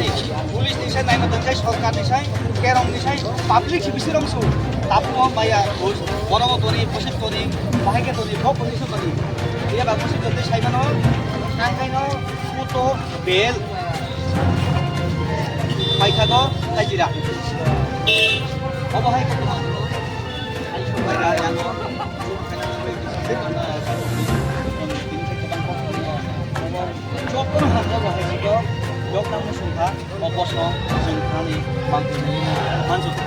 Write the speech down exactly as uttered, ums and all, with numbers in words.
Police ni sai naina tongkhe, sorkar ni sai, kerong ni sai, public si bisi romsu. Tabu o maya, bono bo toni, bosik toni, bahai khe toni, bo police toni. Iya ba bosik toni sai mano, nang kai no, kuto, bel, paithago, kaijira. Obo hai khe tongma. Jotono hamjak bo hai khe, jotono muchung kha. O bosong chwng thani mangtwi manjak.